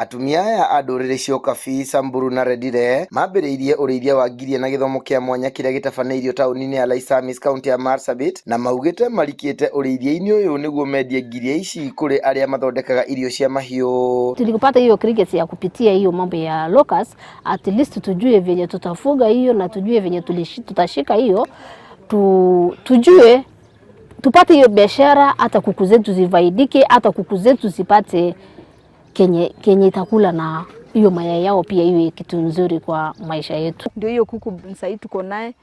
Atumia aya a ndũrĩrĩ cia Ũkabi, Samburu na Rendille mambĩrĩirie ũrĩithia wa ngiria na gĩthomo kĩa mwanya kĩrĩa gĩtabanĩirio taũni-inĩ ya Laisamis, kaunti ya Marsabit, na maugĩte marikĩte ũrĩithia-inĩ ũyũ nĩguo mendie ngiria ici kũrĩ arĩa mathondekaga irio cia mahiũ. Tulipata hiyo crickets ya kupitia hiyo mambo ya locust, at least tujue venye tutafuga hiyo na tujue venye tutashika hiyo tujue tupate hiyo biashara, hata kuku zetu zifaidike, hata kuku zetu zipate kenye itakula na hiyo mayai yao pia iwe kitu nzuri kwa maisha yetu. Ndio hiyo kuku sahii tuko naye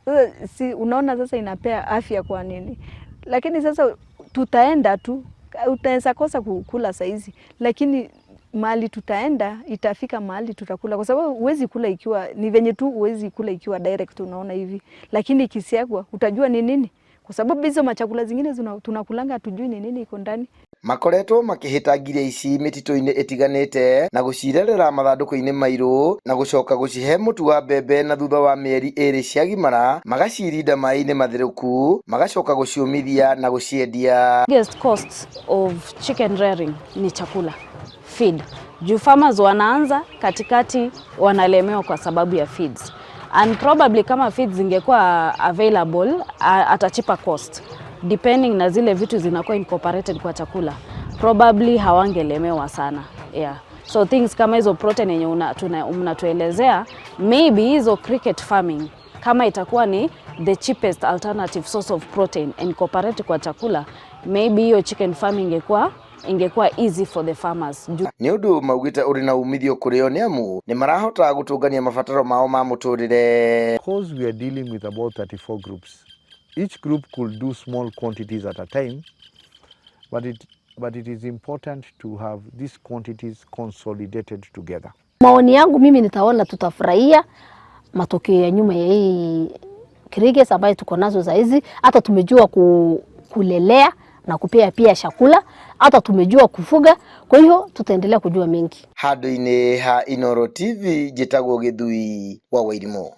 sasa, si unaona sasa inapea afya kwa nini? Lakini sasa tutaenda tu, utaweza kosa kukula saizi, lakini mahali tutaenda itafika mahali tutakula, kwa sababu huwezi kula ikiwa ni venye tu, huwezi kula ikiwa direct, unaona hivi, lakini ikisiagwa utajua ni nini, kwa sababu hizo machakula zingine tunakulanga hatujui ni nini iko ndani. Makoretwo makĩhĩta ngiria ici mĩtitũ-inĩ ĩtiganĩte na gũcirerera mathandũkũ-inĩ mairũ na gũcoka gũcihe mũtu wa mbembe na thutha wa mĩeri ĩrĩ ciagimara magacirinda maĩ-inĩ matherũku magacoka gũciũmithia na gũciendia. Biggest cost of chicken rearing ni chakula, feed. Juu farmers wanaanza katikati wanalemewa kwa sababu ya feeds. And probably kama feeds zingekuwa available at a cheaper cost, depending na zile vitu zinakuwa incorporated kwa chakula, probably hawangelemewa sana. Yeah. So things kama hizo protein yenye mnatuelezea, maybe hizo cricket farming kama itakuwa ni the cheapest alternative source of protein incorporate kwa chakula, maybe hiyo chicken farming ingekuwa easy for the farmers. Juu Nĩ ũndũ maugĩte ũrĩ na umithio kũrĩ o nĩ amu nĩ marahota gũtũngania mabataro mao ma mũtũrĩre. Because we are dealing with about 34 groups, each group could do small quantities at a time, but it is important to have these quantities consolidated together. Maoni yangu mimi nitaona tutafurahia matokeo ya nyuma ya hii crickets ambayo tuko nazo saa hizi. Hata tumejua kulelea na kupea pia chakula, hata tumejua kufuga. Kwa hiyo tutaendelea kujua mengi. Handũ-inĩ ha Inooro TV, njĩtagwo Gĩthui wa Wairimũ.